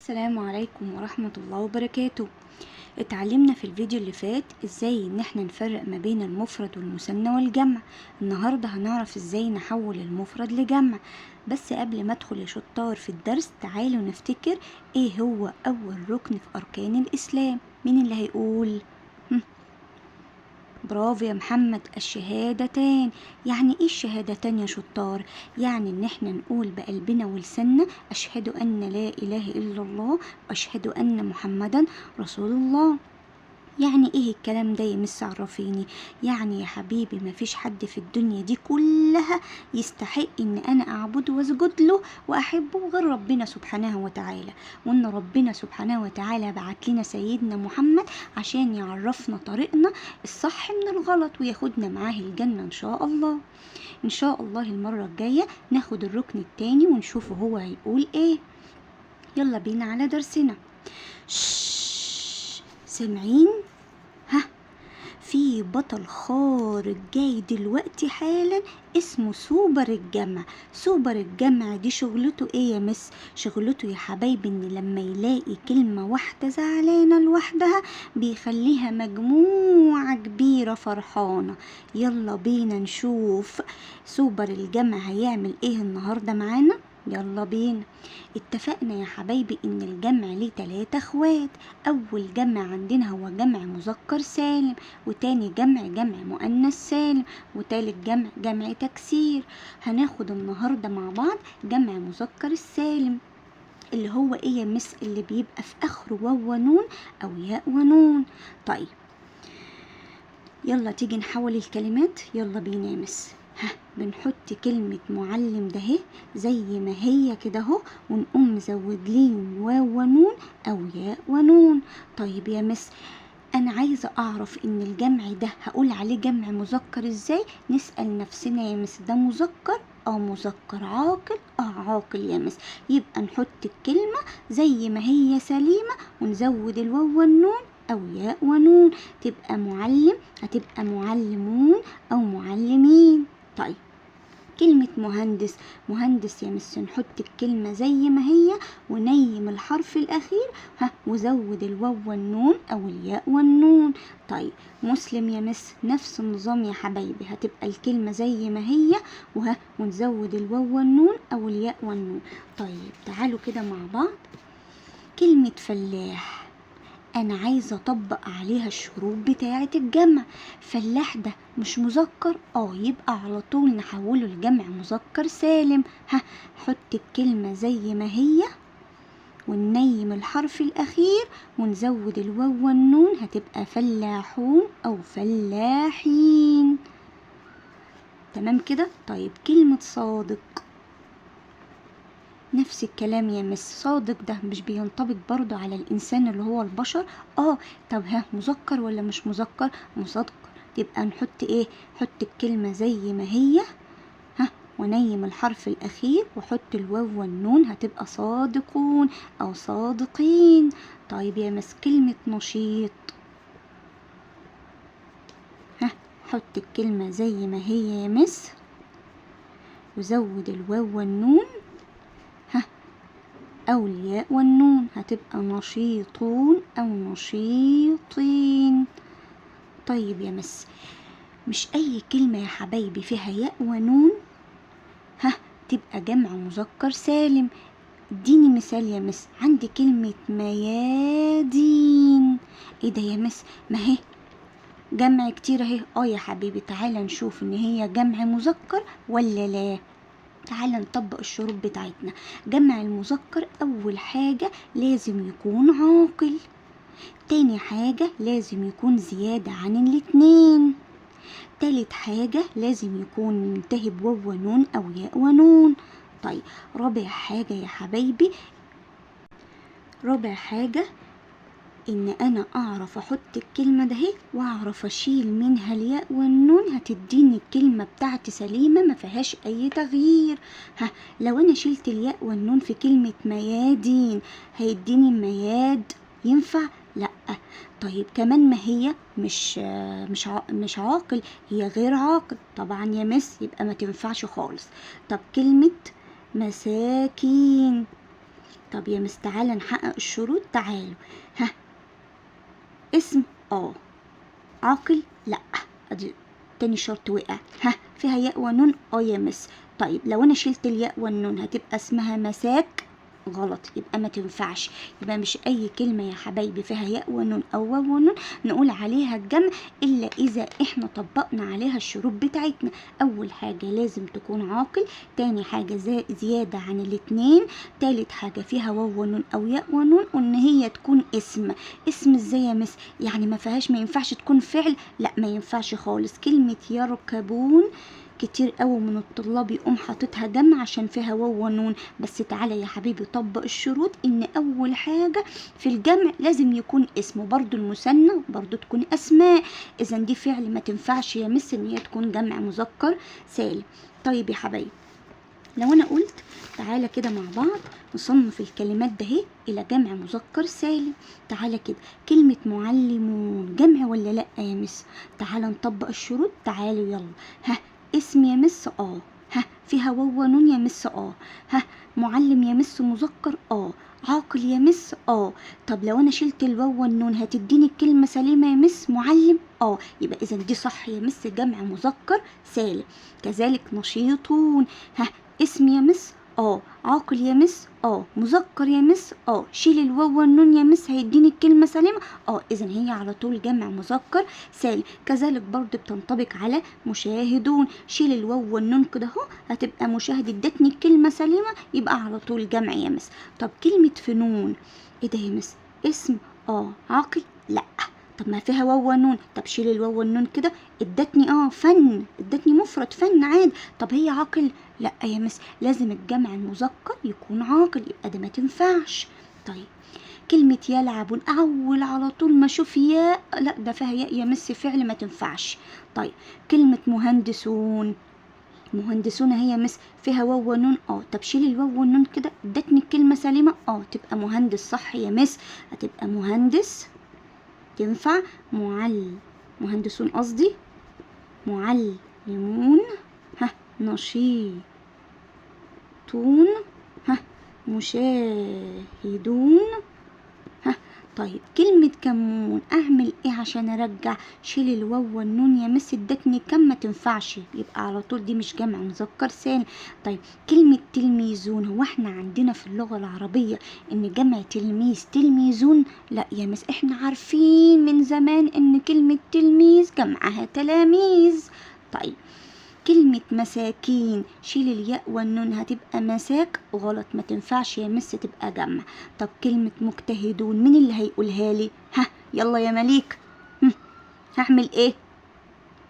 السلام عليكم ورحمة الله وبركاته. اتعلمنا في الفيديو اللي فات ازاي ان احنا نفرق ما بين المفرد والمثنى والجمع. النهاردة هنعرف ازاي نحول المفرد لجمع. بس قبل ما ادخل يا شطار في الدرس تعالوا نفتكر ايه هو اول ركن في اركان الاسلام. مين اللي هيقول؟ برافو يا محمد، الشهادتان. يعني ايه الشهادتان يا شطار؟ يعني ان احنا نقول بقلبنا ولساننا اشهد ان لا اله الا الله واشهد ان محمدا رسول الله. يعني ايه الكلام ده يا مس عرفيني؟ يعني يا حبيبي مفيش حد في الدنيا دي كلها يستحق ان انا اعبده واسجد له واحبه غير ربنا سبحانه وتعالى، وان ربنا سبحانه وتعالى بعت لنا سيدنا محمد عشان يعرفنا طريقنا الصح من الغلط وياخدنا معاه الجنة ان شاء الله. ان شاء الله المرة الجاية ناخد الركن التاني ونشوفه هو هيقول ايه. يلا بينا على درسنا. سامعين؟ ها، في بطل خارق جاي دلوقتي حالا اسمه سوبر الجمع. سوبر الجمع دي شغلته ايه يا مس؟ شغلته يا حبايبي ان لما يلاقي كلمة واحدة زعلانة لوحدها بيخليها مجموعة كبيرة فرحانة. يلا بينا نشوف سوبر الجمع هيعمل ايه النهاردة معانا. يلا بينا. اتفقنا يا حبايبي ان الجمع ليه 3 اخوات. اول جمع عندنا هو جمع مذكر سالم، وتاني جمع جمع مؤنث سالم، وتالت جمع جمع تكسير. هناخد النهارده مع بعض جمع مذكر السالم اللي هو ايه يا مس؟ اللي بيبقى في اخره واو ونون او ياء ونون. طيب يلا تيجي نحول الكلمات. يلا بينا يا مس. ها، بنحط كلمة معلم ده اهي زي ما هي كده اهو، ونقوم مزودلين واو ونون او ياء ونون. طيب يا مس انا عايزة اعرف ان الجمع ده هقول عليه جمع مذكر ازاي؟ نسأل نفسنا يا مس ده مذكر او مذكر عاقل؟ عاقل يا مس. يبقى نحط الكلمة زي ما هي سليمة ونزود الواو والنون او ياء ونون، تبقى معلم، هتبقى معلمون او معلمين. طيب كلمة مهندس، مهندس يا مس نحط الكلمة زي ما هي ونيم الحرف الأخير ها وزود الواو والنون أو الياء والنون. طيب مسلم يا مس نفس النظام يا حبايبي، هتبقى الكلمة زي ما هي وها ونزود الواو والنون أو الياء والنون. طيب تعالوا كده مع بعض. كلمة فلاح أنا عايزة أطبق عليها الشروط بتاعة الجمع. فلاح ده مش مذكر؟ يبقى على طول نحوله لجمع مذكر سالم. ها، حط الكلمة زي ما هي وننيم الحرف الأخير ونزود الواو والنون، هتبقى فلاحون أو فلاحين. تمام كده؟ طيب كلمة صادق نفس الكلام يا مس. صادق ده مش بينطبق برضو على الإنسان اللي هو البشر؟ طب ها مذكر ولا مش مذكر؟ مذكر. يبقى نحط ايه؟ حط الكلمة زي ما هي ها ونيم الحرف الأخير وحط الواو والنون، هتبقى صادقون أو صادقين. طيب يا مس كلمة نشيط، ها حط الكلمة زي ما هي يا مس وزود الواو والنون ها أو الياء والنون، هتبقى نشيطون أو نشيطين. طيب يا مس مش أي كلمة يا حبايبي فيها ياء ونون ها تبقى جمع مذكر سالم. اديني مثال يا مس. عندي كلمة ميادين. ايه ده يا مس؟ ما هي جمع كتير اهي. يا حبيبي تعالى نشوف ان هي جمع مذكر ولا لا. تعالى نطبق الشروط بتاعتنا. جمع المذكر أول حاجة لازم يكون عاقل، تاني حاجة لازم يكون زيادة عن الاتنين، تالت حاجة لازم يكون منتهي بواو ونون أو ياء ونون. طيب رابع حاجة يا حبايبي، رابع حاجة إن أنا أعرف أحط الكلمة ده اهي وأعرف أشيل منها الياء والنون، هتديني الكلمة بتاعتي سليمة ما فيهاش أي تغيير. ها لو أنا شلت الياء والنون في كلمة ميادين هيديني مياد، ينفع؟ لأ. طيب كمان ما هي مش عاقل، هي غير عاقل طبعا يا مس، يبقى ما تنفعش خالص. طب كلمة مساكين طب يا مس تعالى نحقق الشروط. تعالوا، ها اسم عاقل لا، ادي تاني شرط وقع. ها فيها ياء ونون يا مس. طيب لو انا شلت الياء والنون هتبقى اسمها مساك، غلط، يبقى ما تنفعش. يبقى مش اي كلمة يا حبايبي فيها ياء ونون او واو ونون نقول عليها الجمع الا اذا احنا طبقنا عليها الشروط بتاعتنا. اول حاجة لازم تكون عاقل، تاني حاجة زيادة عن الاتنين، تالت حاجة فيها واو ونون او ياء ونون، وان هي تكون اسم. اسم ازاي يا مس؟ يعني ما فيهاش، ما ينفعش تكون فعل، لا ما ينفعش خالص. كلمة يركبون كتير قوي من الطلاب يقوم حاططها جمع عشان فيها واو ونون، بس تعالى يا حبيبي طبق الشروط ان اول حاجة في الجمع لازم يكون اسمه، برضو المثنى برضو تكون اسماء، اذا دي فعل ما تنفعش يا مس ان هي تكون جمع مذكر سالم. طيب يا حبايبي لو انا قلت تعالى كده مع بعض نصنف الكلمات ده اهي الى جمع مذكر سالم. تعالى كده كلمة معلمون جمع ولا لا يا مس؟ تعالى نطبق الشروط. تعالوا يلا، ها اسم يا مس ها فيها واو ونون يا مس ها معلم يا مس مذكر عاقل يا مس طب لو انا شلت الواو والنون هتديني الكلمة سليمة يا مس معلم يبقى اذا دي صح يا مس جمع مذكر سالم. كذلك نشيطون، ها اسم يا مس عاقل يا مس مذكر يا مس شيل الواو والنون يا مس هيديني الكلمة سليمة اذا هي على طول جمع مذكر سالم. كذلك برضو بتنطبق على مشاهدون، شيل الواو والنون كده اهو هتبقى مشاهد، ادتني الكلمة سليمة يبقى على طول جمع يا مس. طب كلمة فنون ايه ده يا مس؟ اسم عاقل لا، طب ما فيها واو ونون، طب شيل الواو والنون كده ادتني فن، ادتني مفرد فن عادي. طب هي عاقل؟ لا يا مس، لازم الجمع المذكر يكون عاقل، يبقى ده ما تنفعش. طيب كلمة يلعبون اول على طول ما اشوف ياء، لا ده فيها ياء يا مس فعل ما تنفعش. طيب كلمة مهندسون، مهندسون هي مس فيها واو ونون طب شيل الواو والنون كده ادتني الكلمة سليمة تبقى مهندس صح يا مس، هتبقى مهندس تنفع. مهندسون قصدي معلمون، ها نشيطون، ها مشاهدون، ها. طيب كلمة كمون اعمل ايه عشان ارجع؟ شيل الواو والنون يا مس ادتني كم ما تنفعش، يبقى على طول دي مش جمع مذكر سالم. طيب كلمة تلميذون، هو احنا عندنا في اللغة العربية ان جمع تلميذ تلميذون؟ لا يا مس، احنا عارفين من زمان ان كلمة تلميذ جمعها تلاميذ. طيب كلمة مساكين، شيل الياء والنون هتبقى مساك، غلط ما تنفعش يا مس تبقى جمع. طب كلمة مجتهدون مين اللي هيقولها لي؟ ها يلا يا مليك، هعمل ايه؟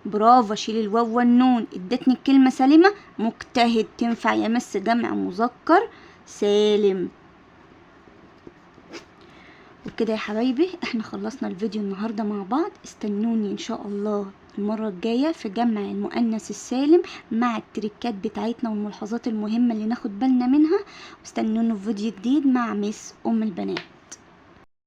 برافو، شيل الواو والنون ادتني الكلمة سليمة مجتهد، تنفع يا مس جمع مذكر سالم. وبكده يا حبايبي احنا خلصنا الفيديو النهاردة مع بعض. استنوني ان شاء الله المرة الجاية في جمع المؤنث السالم مع التريكات بتاعتنا والملاحظات المهمة اللي ناخد بالنا منها. واستنوني في فيديو جديد مع مس أم البنات.